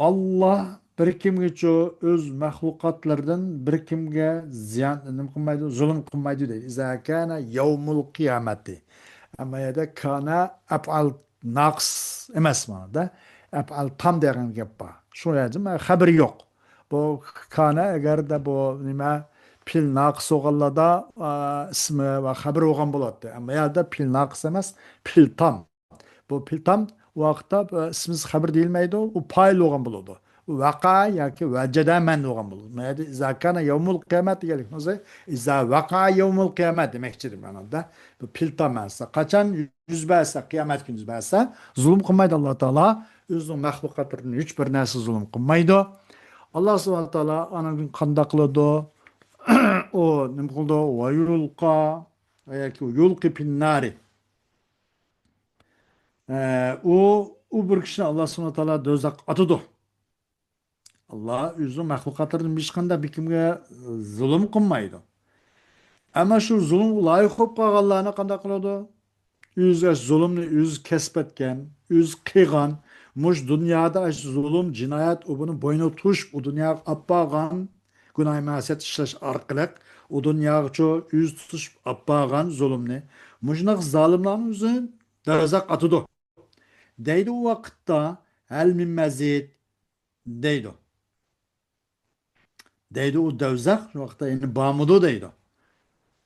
ئاللا بىر كىمگىچۇ ئۆز مەخلۇقاتلىرىدىن بىر كىمگە زىيان، نېمە قىلمايدۇ، زۇلۇم قىلمايدۇ دەيدۇ. ئىزا كانە يەۋمۇل قىيامەتى. ئەمما يەردە كانە ئەپئال ناقىس ئەمەس مانىدا. ئەپئال تام دېگەن گەپ بار. شۇ يەردە خەبىرى يوق. بۇ كانە ئەگەردە بۇ نېمە پېئىل ناقىس بولغانلاردا، ئا، ئىسمى ۋە خەبىرى بولغان بولاتتى. ئەمما يەردە پېئىل ناقىس ئەمەس، پېئىل تام. بۇ پېئىل تام ۋاقىتتا، ئا، ئىسمىسى خەبەر دېيىلمەيدۇ، ئۇ پايىل بولغان بولىدۇ. ۋەقە ياكى ۋەجەدە مەن بولغان بولىدۇ. مەيەدە ئىزا كانە يەۋمۇل قىيامەت دېگەنلىك بولسا، ئىزا ۋەقە يەۋمۇل قىيامەت دېمەكچىدىر مانىدا. بۇ پېئىل تام مەنىسى. قاچان يۈز بەرسە، قىيامەت كۈنى يۈز بەرسە، زۇلۇم قىلمايدۇ ئاللا تائالا. ئۆزىنىڭ مەخلۇقاتلىرىدىن ھېچ بىر نەرسە زۇلۇم قىلمايدۇ. ئاللا سۇبھانە تائالا ئاندىن كېيىن قانداق قىلىدۇ؟ ئۇ نېمە قىلىدۇ؟ ۋەيۇلقا، ياكى يۇلقى پىننارى. ئە، ئۇ، ئۇ بىر كىشىنى ئاللا سۇبھانە تائالا دوزاخقا ئاتىدۇ. ئاللا ئۆزىنىڭ مەخلۇقاتلىرىدىن ھېچقانداق بىر كىمگە زۇلۇم قىلمايدۇ. ئەمما شۇ زۇلۇمغا لايىق بولۇپ قالغانلارنى قانداق قىلىدۇ؟ ئۆزى زۇلۇمنى ئۆزى كەسىپ ئەتكەن، ئۆزى قىلغان، مۇشۇ دۇنيادا ئاشۇ زۇلۇم، جىنايەت، ئۇ بۇنى بوينىغا توشۇپ، ئۇ دۇنياغا ئاپ بارغان، گۇناھ مەسىيەت ئىشلەش ئارقىلىق ئۇ دۇنياغىچۇ ئۆزى توشۇپ ئاپ بارغان زۇلۇمنى، مۇشۇنداق زالىملارنى ئۆزى دوزاخقا ئاتىدۇ. دەيدۇ ئۇ ۋاقىتتا، ھەل مىن مەزىد دەيدۇ. دەيدۇ، ئۇ دوزاخ شۇ ۋاقىتتا يەنە بارمىدۇ دەيدۇ.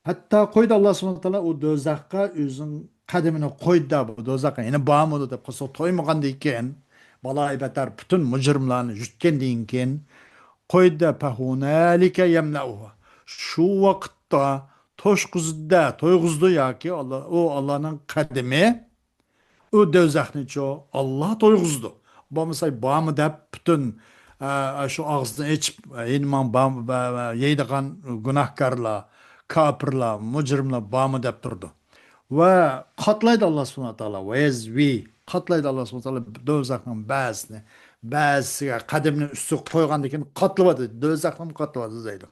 ھەتتا قويدى ئاللا سۇبھانە تائالا ئۇ دوزاخقا ئۆزىنىڭ قەدىمىنى قويدى بۇ دوزاخقا يەنە بارمىدۇ دەپ قىلسا تويمىغاندىن كېيىن، بالايىبەتەر پۈتۈن مۇجرىملارنى يۇتقاندىن كېيىن قويدى، فەھۇنالىكە يەملەئۇھۇ. شۇ ۋاقىتتا توشقۇزدى، تويغۇزدى ياكى ئاللا، ئۇ ئاللانىڭ قەدىمى ئۇ دوزاخنىچۇ ئاللا تويغۇزىدۇ. بولمىسا بارمۇ دەپ پۈتۈن، ئە، شۇ ئاغزىنى ئېچىپ، يەيدىغان گۇناھكارلار، كاپىرلار، مۇجرىملار بارمۇ دەپ تۇرىدۇ. ۋە قاتلايدۇ ئاللا سۇبھانە تائالا، ۋەيەزۋى، قاتلايدۇ ئاللا سۇبھانە تائالا دوزاخنىڭ بەزىسىنى، بەزىسىگە قەدىمىنى ئۈستىگە قويغاندىن كېيىن قاتلىۋاتىدۇ، دوزاخنىمۇ قاتلىۋاتىدۇ دەيدۇ.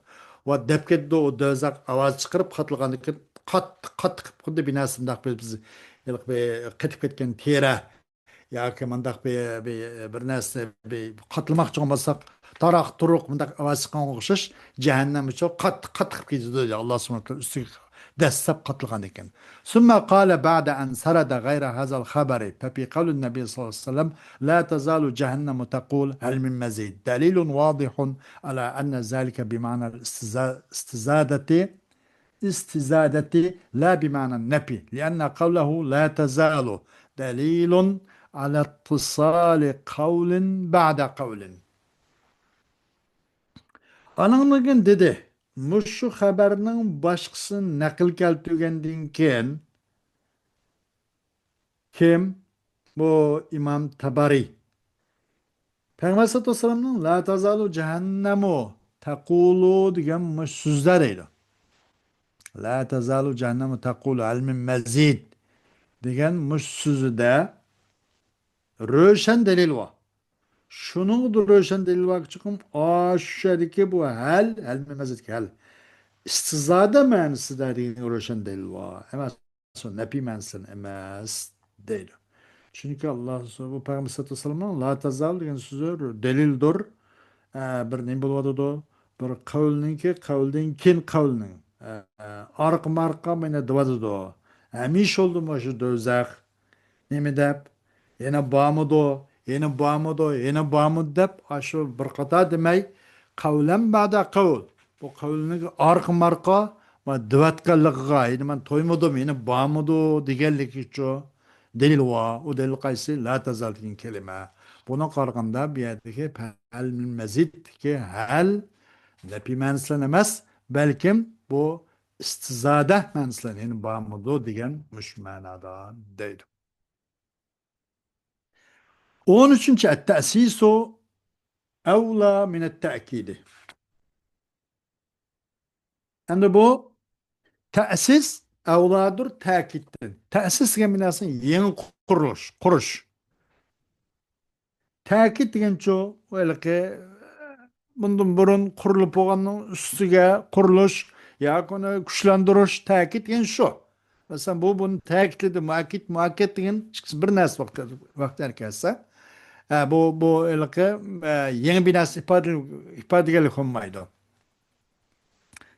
ۋە دەپ كېتىدۇ، ئۇ دوزاخ ئاۋاز چىقىرىپ قاتلىغاندىن كېيىن قات-، قاتتىق خۇددى بىر نەرسە مۇنداق بىر بىز ھېلىقى بىر قېتىپ كەتكەن تېرە ياكى مۇنداق بىر، بىر، بىر نەرسە بىر قاتلىماقچى بولساق، تاراق تۇرۇق مۇنداق ئاۋاز چىققانغا ئوخشاش، جەھەننەم ئىچى قاتتىق، قاتتىق قىلىپ كېتىدۇ دەيدۇ، ئاللا سۇبھانە تائالا ئۈستىگە دەسسەپ قاتلىغاندىن كېيىن. ثم قال بعد أن سرد غير هذا الخبر، ففي قول النبي صلى الله عليه وسلم: لا تزال جهنم تقول: هل من مزيد؟ دليل واضح على أن ذلك بمعنى الاستزا-، استزادة، استزادة لا بمعنى النفي، لأن قوله لا تزال دليل على اتصال قول بعد قول. ئانىڭدىن كېيىن دېدى، مۇشۇ خەۋەرنىڭ باشقىسىنى نەقىل كەلتۈرگەندىن كېيىن، كىم؟ بۇ ئىمام تەبەرى. پەيغەمبەر سەللەللاھۇ ئەلەيھى ۋەسەللەمنىڭ لا تازالۇ جەھەننەمۇ تەقۇلۇ دېگەن مۇشۇ سۆزلەر دەيدۇ. لا تازالۇ جەھەننەمۇ تەقۇلۇ ھەل مىن مەزىد دېگەن مۇشۇ سۆزىدە روشەن دەلىل بار. شۇنىڭغا روشەن دەلىل باركى، چوقۇم ئاشۇ يەردىكى بۇ ھەل، ھەل مەزىدكى ھەل ئىستىزادە مەنىسىدە دېگەنگە روشەن دەلىل بار. ئەمەس، نەپىي مەنىسىدىن ئەمەس دەيدۇ. چۈنكى ئاللا، بۇ پەيغەمبەر سەللەللاھۇ ئەلەيھى ۋەسەللەمنىڭ لا تازال دېگەن سۆزى دەلىلدۇر. ئە، بىر نېمە بولۇۋاتىدۇ؟ بىر قەۋلنىڭكى، قەۋلدىن كېيىن قەۋلنىڭ، ئە، ئارقىمۇ ئارقا مانا دېۋاتىدۇ. ھەمىشە بولدىمۇ شۇ دوزاخ؟ نېمە دەپ؟ يەنە بارمىدۇ؟ يەنە بارمىدۇ؟ يەنە بارمىدۇ دەپ، ئاشۇ بىر قاتار دېمەي، قەۋلەن بەدە قەۋل. بۇ قەۋلنىڭ ئارقىمۇ ئارقا، مانا دېۋەتكەنلىكىگە، يەنە مەن تويمىدىم، يەنە بارمىدۇ دېگەنلىكىچۇ دەلىل بار. ئۇ دەلىل قايسى؟ لا تازال دېگەن كەلىمە. بۇنىڭغا قارىغاندا بۇ يەردىكى ھەل مىن مەزىدتىكى ھەل نەپىي مەنىسىدىن ئەمەس، بەلكىم بۇ ئىستىزادە مەنىسىدىن، يەنى بارمىدۇ دېگەن مۇشۇ مەنادا دەيدۇ. ئون ئۈچىنچى، التأسيس أولى من التأكيد. ئەمدى بۇ تەسىس ئەۋلادۇر تەكىتتىن. تەسىس دېگەن بىر نەرسىنى يېڭى قۇرۇش، قۇرۇش. تەكىت دېگەنچۇ، ھېلىقى بۇندىن بۇرۇن قۇرۇلۇپ بولغاننىڭ ئۈستىگە قۇرۇلۇش ياكى ئۇنى كۈچلەندۈرۈش، تەكىت دېگەن شۇ. مەسىلەن، بۇ، بۇنى تەكىتلىدى، مۇئەككىد، مۇئەككەد دېگەن ئىككىسى بىر نەرسە ۋاقىت، ۋاقىت ھەرىكەتسە. ئە، بۇ، بۇ ھېلىقى، ئە، يېڭى بىر نەرسە ئىپادە، ئىپادىگەرلىك بولمايدۇ.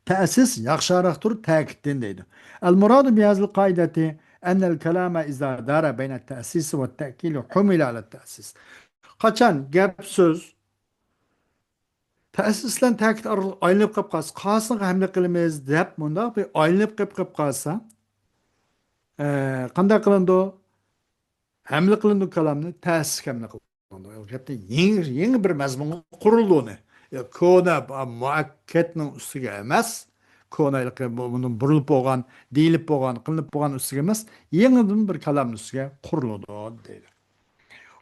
تەسىس ياخشىراقتۇر تەكىتتىن دەيدۇ. المراد بهذه القاعدة أن الكلام إذا دار بين التأسيس والتأكيد حمل على التأسيس. قاچان گەپ سۆز تەسىس بىلەن تەكىت ئارىلىق ئايلىنىپ قېلىپ قالسا، قالسىغا ھەملە قىلىمىز دەپ مۇنداق بىر ئايلىنىپ قېلىپ، قېلىپ قالسا، ئە، قانداق قىلىنىدۇ؟ ھەملە قىلىنىدۇ كالامنى، تەسىسكە ھەملە قىلىنىدۇ. ئەلۋەتتە، يېڭى، يېڭى بىر مەزمۇنغا قۇرۇلىدۇ ئۇنى. يا، كونا، ئا، مۇئەككەتنىڭ ئۈستىگە ئەمەس، كونا، بۇ، بۇنىڭ بۇرۇلۇپ بولغان، دېيىلىپ بولغان، قىلىنىپ بولغان ئۈستىگە ئەمەس، يېڭىدىن بىر كالامنىڭ ئۈستىگە قۇرۇلىدۇ، دەيدۇ.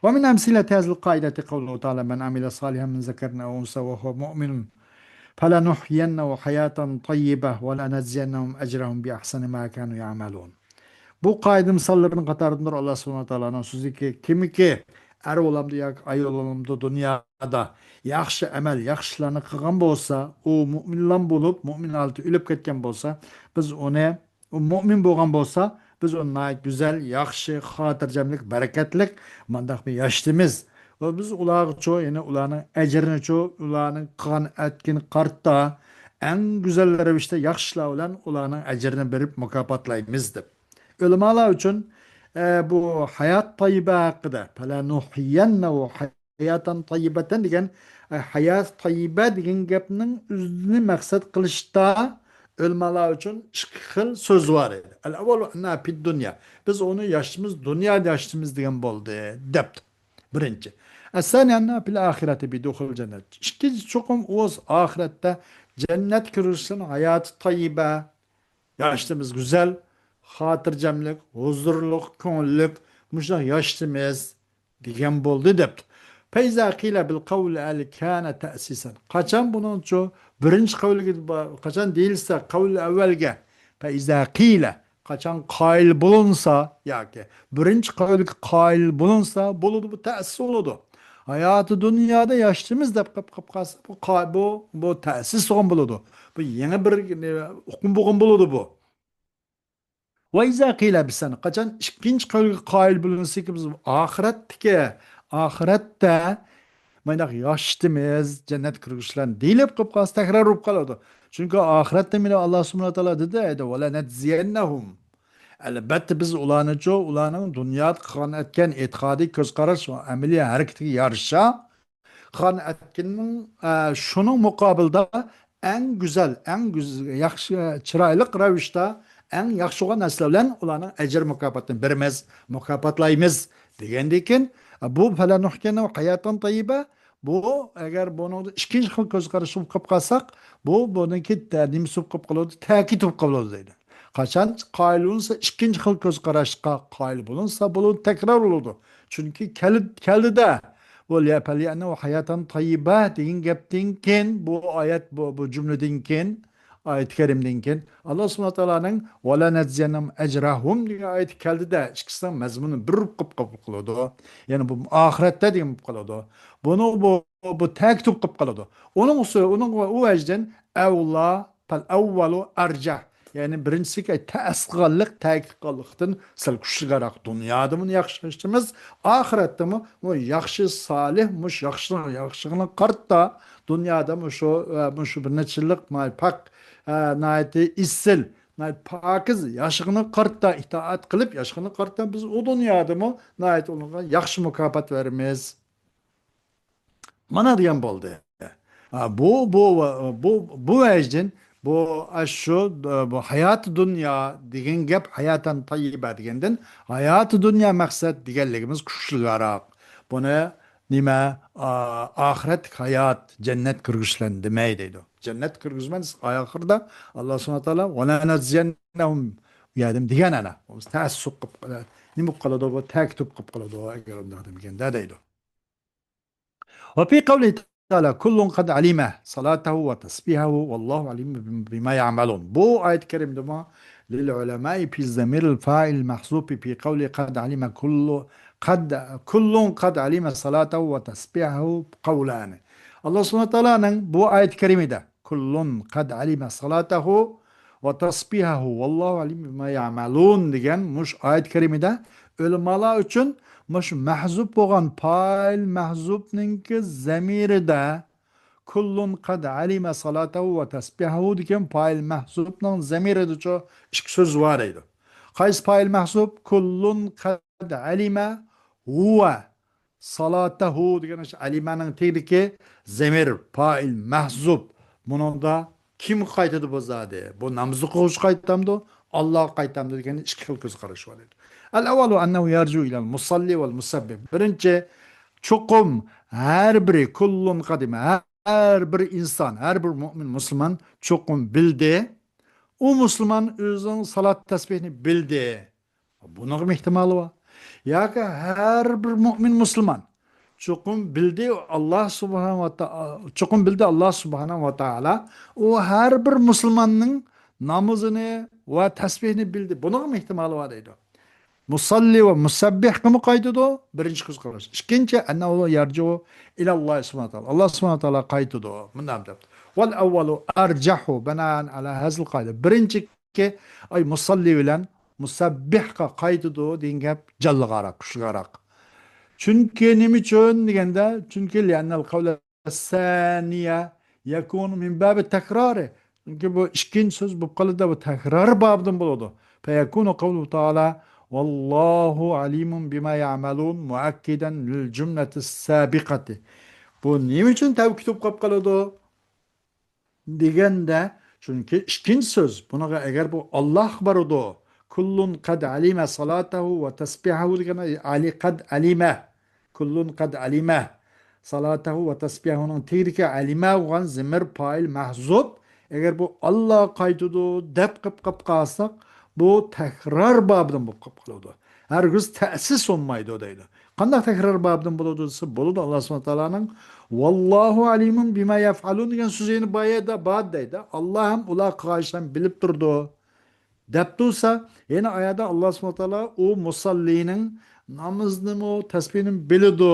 ومن أمثلة هذه القاعدة قوله تعالى: من عمل صالحا من ذكر أو أنثى وهو مؤمن فلنحيينه حياة طيبة ولنجزينهم أجرهم بأحسن ما كانوا يعملون. بۇ قائىدە مىساللىرىنىڭ قاتارىدىندۇر ئاللا سۇبھانەھۇ ۋە تائالانىڭ سۆزىكى، كىمكى ئەر بولامدۇ ياكى ئايال بولامدۇ دۇنيادا ياخشى ئەمەل، ياخشى ئىشلارنى قىلغان بولسا، ئۇ مۇئمىنلام بولۇپ، مۇئمىن ھالىتى ئۆلۈپ كەتكەن بولسا، بىز ئۇنى ئۇ مۆمىن بولغان بولسا، بىز ئۇنى ناھايىتى گۈزەل، ياخشى، خاتىرجەملىك، بەرىكەتلىك، مانداق بىر ياشىتىمىز. ۋە بىز ئۇلارغىچۇ، يەنى ئۇلارنىڭ ئەجرىنىچۇ، ئۇلارنىڭ قىلغان ئەتكىنى قارىتا، ئەڭ گۈزەل رەۋىشتە ياخشى ئىشلار بىلەن ئۇلارنىڭ ئەجرىنى بېرىپ مۇكاپاتلايمىز دەپ. ئۆلىمالار ئۈچۈن، ئە، بۇ ھايات تايىبە ھەققىدە، فەلەنۇھيەننەھۇ ھاياتەن تاييىبەتەن دېگەن، ئە، ھايات تايىبە دېگەن گەپنىڭ ئۆزىنى مەقسەت قىلىشتا ئۆلىمالار ئۈچۈن ئىككى خىل سۆز بار ئىدى. ئەل ئەۋۋەلۇ ئەننەھا فىد دۇنيا. بىز ئۇنى ياشىتىمىز، دۇنيادا ياشىتىمىز دېگەن بولدى، دەپتۇ. بىرىنچى. ئەسسانى ئەننەھا فىل ئاخىرەتى بىدۇخۇل جەننەت. ئىككىنچى، چوقۇم ئۇ ئاخىرەتتە جەننەتكە كىرىشتىن ھاياتى تايىبە، ياشىتىمىز گۈزەل، خاتىرجەملىك، ھۇزۇرلۇق، كۆڭۈللۈك، مۇشۇنداق ياشىتىمىز دېگەن بولدى دەپتۇ. فەئىزا قىلە بىل قەۋلى ئەل كانە تەسىسەن. قاچان بۇنىڭچۇ بىرىنچى قەۋلگە، قاچان دېيىلسە قەۋلى ئەۋۋەلگە، فەئىزا قىلە، قاچان قايىل بولۇنسا ياكى بىرىنچى قەۋلگە قايىل بولۇنسا بولىدۇ، بۇ تەسىس بولىدۇ. ھاياتى دۇنيادا ياشىتىمىز دەپ قېلىپ، قېلىپ قالسا، بۇ قا-، بۇ، بۇ تەسىس بولغان بولىدۇ. بۇ يېڭى بىر، ئە، ئۇقۇم بولغان بولىدۇ بۇ. ۋە ئىزا قىلە بىسەن، قاچان ئىككىنچى قەۋلگە قايىل بولۇنسىكى، بىز ئاخىرەتتىكى، ئاخىرەتتە مانداق ياشىتىمىز، جەننەتكە كىرگۈچىلەرنى دېيىلىپ قېلىپ قالسا، تەكرار بولۇپ قالىدۇ. چۈنكى ئاخىرەتتە مانا ئاللا سۇبھانەھۇ ۋە تائالا دېدى، ۋە لەنەجزىيەننەھۇم. ئەلبەتتە، بىز ئۇلارنىچۇ، ئۇلارنىڭ دۇنيادا قىلغان ئەتكەن ئېتىقادىي كۆز قاراش، ئەمەلىي ھەرىكىتىگە يارىشا، قىلغان ئەتكىنىنىڭ، ئە، شۇنىڭ مۇقابىلىدا ئەڭ گۈزەل، ئەڭ گۈز-، ياخشى، چىرايلىق رەۋىشتە، ئەڭ ياخشى بولغان نەرسىلەر بىلەن ئۇلارنىڭ ئەجىر مۇكاپاتىنى بېرىمىز، مۇكاپاتلايمىز دېگەندىن كېيىن، بۇ فەلەنۇھيەننەھۇم ھاياتەن تايىبە، بۇ ئەگەر بۇنىڭدا ئىككىنچى خىل كۆز قاراشقا قېلىپ قالساق، بۇ بۇنىڭكى تە-، نېمىسى بولۇپ قېلىپ قالىدۇ، تەكىت بولۇپ قالىدۇ دەيدۇ. قاچان قايىل بولۇنسا، ئىككىنچى خىل كۆز قاراشقا قايىل بولۇنسا، بۇ تەكرار بولىدۇ. چۈنكى كەل-، كەلدى-دە، بۇ لە-، فەليەننەھۇم ھاياتەن تايىبە دېگەن گەپتىن كېيىن، بۇ ئايەت، بۇ، بۇ جۈملىدىن كېيىن، ئايەت كەرىمدىن كېيىن، ئاللا سۇبھانەھۇ ۋە تائالانىڭ ۋە لەنەجزىيەننەھۇم ئەجرەھۇم دېگەن ئايەت كەلدى-دە، ئىككىسىنىڭ مەزمۇنى بىر بولۇپ قېلىپ قالىدۇ. يەنى بۇ ئاخىرەتتە دېگەن بولۇپ قالىدۇ. بۇنى بۇ بۇ تەكىت بولۇپ قالىدۇ. ئۇنىڭ ئۈستى، ئۇنىڭ ئۇ ۋەجدىن ئەۋلا، پەل ئەۋۋەلۇ ئەرجەھ. يەنى بىرىنچىسى تەسىس قىلغانلىق، تەكىت قىلغانلىقتىن سەل كۈچلۈكرەك. دۇنيادىمۇ ياخشى ياشىتىمىز، ئاخىرەتتىمۇ بۇ ياخشى، سالىھ، مۇشۇ ياخشىلىق، ياخشىلىقنى قارىتا، دۇنيادا مۇشۇ، ئە، مۇشۇ بىر نەچچە يىللىق ناھايىتى پاك، ئە، ناھايىتى ئېسىل، ناھايىتى پاكىز ياشىغىنى قارىتا، ئىتائەت قىلىپ ياشىغىنى قارىتا، بىز ئۇ دۇنيادىمۇ ناھايىتى ئۇنىڭغا ياخشى مۇكاپات بېرىمىز. مانا دېگەن بولدى. ھا، بۇ، بۇ، بۇ، بۇ ۋەجدىن، بۇ، ئاشۇ، بۇ ھاياتى دۇنيا دېگەن گەپ، ھاياتەن تايىبە دېگەندىن، ھاياتى دۇنيا مەقسەت دېگەنلىكىمىز كۈچلۈكرەك. بۇنى نېمە، ئا-، ئاخىرەتلىك ھايات، جەننەت كىرگۈزىمەن دېمەي دەيدۇ. جەننەت كىرگۈزىمەن، ئاخىرىدا ئاللا سۇبھانەھۇ ۋە تائالا، ۋە لەنەجزىيەننەھۇم، ئۇ يەردىن دېگەن ئەنە. تەسىس قىلىپ، نېمە قىلىپ قالىدۇ، بۇ تەكىت قىلىپ قالىدۇ، ئەگەر ئۇنداق دېمىگەندە دەيدۇ. وفي قوله تعالى: كل قد علم صلاته وتسبيحه والله عليم بما يعملون. بۇ ئايەت كەرىمدىمۇ للعلماء في ضمير الفاعل المحذوف في قوله قد علم كل، قد، كل قد علم صلاته وتسبيحه قولان. ئاللا سۇبھانەھۇ ۋە تائالانىڭ بۇ ئايەت كەرىمىدە كل قد علم صلاته ۋە تەسبىھەھۇ ۋەللاھۇ ئەلىم بىما يەئمەلۇن» دېگەن مۇشۇ ئايەت كەرىمىدە ئۆلىمالار ئۈچۈن مۇشۇ مەھزۇپ بولغان پائىل مەھزۇپنىڭكى زەمىرىدە «كۇللۇن قەد ئەلىمە سالاتەھۇ ۋە تەسبىھەھۇ» دېگەن پائىل مەھزۇپنىڭ زەمىرىدىچۇ ئىككى سۆز بار دەيدۇ. قايسى پائىل مەھزۇپ؟ «كۇللۇن قەد ئەلىمە ھۇۋە سالاتەھۇ» دېگەن ئاشۇ ئەلىمەنىڭ تېگىدىكى زەمىر، پائىل مەھزۇپ. بۇنىڭدا كىمگە قايتىدۇ بۇ زادى؟ بۇ ناماز ئوقۇغۇچىغا قايتامدۇ، ئاللاغا قايتامدۇ دېگەن ئىككى خىل كۆز قاراش بار ئىدى. ئەل ئەۋۋەلۇ ئەننەھۇ يەرجۇ ئىلەل مۇسەللى ۋەل مۇسەببىھ. بىرىنچى، چوقۇم ھەر بىرى، كۇللۇن قەد ئەلىمە، ھەر بىر ئىنسان، ھەر بىر مۆمىن مۇسۇلمان چوقۇم بىلدى. ئۇ مۇسۇلمان ئۆزىنىڭ سالات تەسبىھنى بىلدى. بۇنىڭغا ئېھتىمالى بار. ياكى ھەر بىر مۆمىن مۇسۇلمان چوقۇم بىلدى، ئاللا سۇبھانە ۋە تا-، چوقۇم بىلدى، ئاللا سۇبھانە ۋە تائالا ئۇ ھەر بىر مۇسۇلماننىڭ نامىزىنى ۋە تەسبىھنى بىلدى. بۇنىڭغىمۇ ئېھتىمالى بار دەيدۇ. مۇسەللى ۋە مۇسەببىھقىمۇ قايتىدۇ. بىرىنچى قىز قاراش. ئىككىنچى، ئەننەھۇ يەرجۇ ئىلەللاھى سۇبھانە تائالا. ئاللا سۇبھانە تائالا قايتىدۇ. مۇنداق دەپ. ۋەل ئەۋۋەلۇ ئەرجەھۇ بىنائەن ئەلا ھازىل قائىدە. بىرىنچى ئاي مۇسەللى بىلەن مۇسەببىھقا قايتىدۇ دېگەن گەپ جانلىقراق، كۈچلۈكراق. چۈنكى نېمە ئۈچۈن دېگەندە، چۈنكى لىئەننەل قەۋلە سانىيە يەكۇنۇ مىن بابى تەكرارى. چۈنكى بۇ ئىككىنچى سۆز بولۇپ قالىدۇ، بۇ تەكرار بابىدىن بولىدۇ. فيكون قوله تعالى والله عليم بما يعملون مؤكدا للجملة السابقة. بۇ نېمە ئۈچۈن تەۋكىد بولۇپ قالىدۇ؟ دېگەندە، چۈنكى ئىككىنچى سۆز، بۇنىڭغا ئەگەر بۇ ئاللا بارىدۇ، كۇللۇن قەد ئەلىمە سالاتەھۇ ۋە تەسبىھەھۇ دېگەن ئەلى قەد ئەلىمە، كۇللۇن قەد ئەلىمە سالاتەھۇ ۋە تەسبىھەھۇنىڭ تېگىدىكى ئەلىمە بولغان زېمىر پائىل مەھزۇپ، ئەگەر بۇ ئاللا قايتىدۇ دەپ قىپ قىپ قالساق، بۇ تەكرار بابىدىن بولۇپ قالىدۇ. ھەرگىز تەسىس بولمايدۇ دەيدۇ. قانداق تەكرار بابىدىن بولىدۇ دېسە، بولىدۇ، ئاللا سۇبھانە تائالانىڭ ۋاللاھۇ ئەلىمۇن بىما يەفئەلۇن دېگەن سۆزى يەنە بار يەردە بار دەيدۇ. ئاللا ھەم ئۇلار قىلغان ئىشلارنى بىلىپ تۇرىدۇ دەپ تۇرسا، يەنە ئايەتتە ئاللا سۇبھانە تائالا ئۇ مۇسەللىنىڭ نامىزىنىمۇ، تەسبىھىنىمۇ بىلىدۇ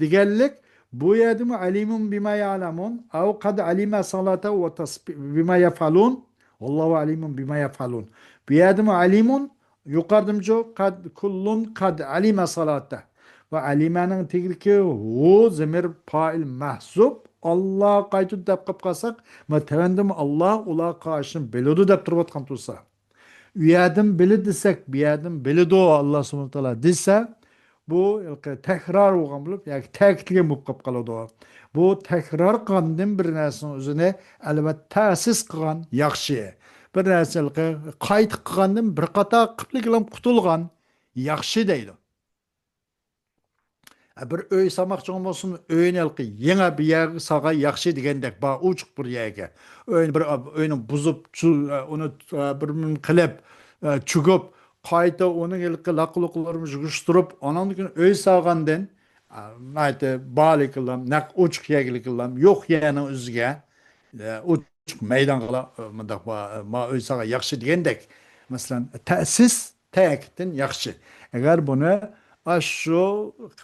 دېگەنلىك. بۇ يەردىمۇ ئەلىمۇن بىما يەئلەمۇن ئەۋ قەد ئەلىمە سالاتەھۇ ۋە تەسبىھ بىما يەفئەلۇن. ۋاللاھۇ ئەلىمۇن بىما يەفئەلۇن. بۇ يەردىمۇ ئەلىمۇن، يۇقىرىدىمۇ قەد، كۇللۇن قەد ئەلىمە سالاتەھ. ۋە ئەلىمەنىڭ تېگىدىكى ھۇ زېمىر پائىل مەھزۇپ، ئاللا قايتىدۇ دەپ قىپ قالساق، ما تەۋەندىمۇ ئاللا ئۇلار قىلغان ئىشنى بىلىدۇ دەپ تۇرۇۋاتقان تۇرسا. ئۇ يەردىن بىلدى دېسەك، بۇ يەردىن بىلىدۇ ئاللا سۇبھانە تائالا دېسە، بۇ ھېلىقى تەكرار بولغان بولۇپ، ياكى تەكىتلىگەن بولۇپ قېلىپ قالىدۇ. بۇ تەكرار قىلغاندىن بىر نەرسىنىڭ ئۆزىنى، ئەلۋەتتە، تەسىس قىلغان ياخشى. بىر نەرسە ھېلىقى قايتا قىلغاندىن بىر قاتار قىپلىكلام قۇتۇلغان ياخشى دەيدۇ. بىر ئۆي سالماقچى بولسۇن، ئۆينى ھېلىقى يېڭى بىر يەرگە سالغان ياخشى دېگەندەك بار، ئوچۇق بىر يەرگە. ئۆينى بىر، ئۆينى بۇزۇپ، چۈ-، ئۇنى بىر قىلىپ، چۆكۈپ، قايتا ئۇنىڭ ھېلىقى لاققا-لۇققىلىرىنى يىغىشتۇرۇپ، ئاناندىن كېيىن ئۆي سالغاندىن، ئا، ناھايىتى بارلىكىلام، نەق ئوچۇق يەرگىلىكىلام، يوق يەرنىڭ ئۆزىگە، ئا، ئوچۇق مەيدانغىلا، ئا، مۇنداق بار، ئا، ما ئۆي سالغان ياخشى دېگەندەك. مەسىلەن، تەسىس تەكىتتىن ياخشى. ئەگەر بۇنى، ئاشۇ،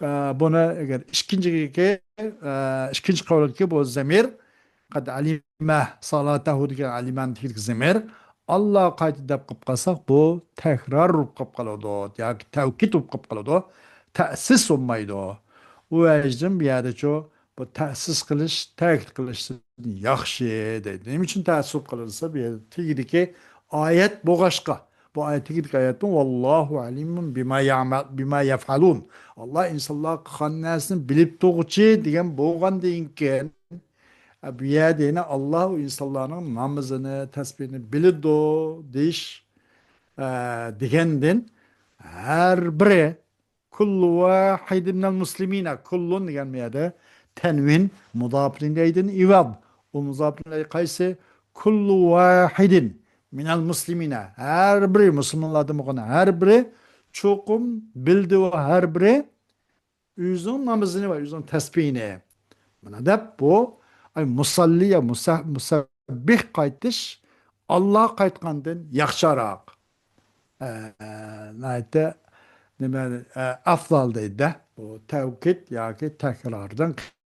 ئا، بۇنى ئەگەر ئىككىنچىگە، ئا، ئىككىنچى قەۋلىدىكى بۇ زەمىر، قەد ئەلىمە سالاتەھۇ دېگەن ئەلىمەنىڭ تېگىدىكى زەمىر، ئاللا قايتىدۇ دەپ قىلىپ قالساق، بۇ تەكرار بولۇپ قېلىپ قالىدۇ ياكى تەۋكىد بولۇپ قېلىپ قالىدۇ. تەسىس بولمايدۇ. ئۇ ۋەجىدىن بۇ يەردىچۇ بۇ تەسىس قىلىش، تەكىت قىلىشتىن ياخشى دەيدۇ. نېمە ئۈچۈن تەسىس بولۇپ قالىدۇ دېسە، بۇ يەردە تېگىدىكى ئايەت بولغاچقا، بۇ ئايەت تېگىدىكى ئايەتمۇ، ۋاللاھۇ ئەلىمۇن بىما يەئمە-، بىما يەفئەلۇن. ئاللا ئىنسانلار قىلغان نەرسىنى بىلىپ تۇرغۇچى دېگەن بولغاندىن كېيىن، ئە، بۇ يەردە يەنە ئاللا ئۇ ئىنسانلارنىڭ نامىزىنى، تەسبىھىنى بىلىدۇ دېيىش، ئە، دېگەندىن ھەر بىرى، كۇللۇ ۋاھىدىن مىنەل مۇسلىمىنە، كۇللۇن دېگەن بۇ يەردە تەنۋىن مۇزاپىن ئىلەيھىدىن ئىۋەز. ئۇ مۇزاپىن ئىلەيھ قايسى؟ كۇللۇ ۋاھىدىن مىنەل مۇسلىمىنە، ھەر بىرى، مۇسۇلمانلاردىن بولغان ھەر بىرى چوقۇم بىلدى ۋە ھەر بىرى ئۆزىنىڭ نامىزىنى ۋە ئۆزىنىڭ تەسبىھىنى. مانا دەپ بۇ، ئاي، مۇسەللى يا مۇسە-، مۇسەببىھ قايتىش ئاللا قايتقاندىن ياخشىراق. ئە، ناھايىتى نېمە، ئە، ئەفزال دەيدۇ-دە. بۇ تەۋكىد ياكى تەكراردىن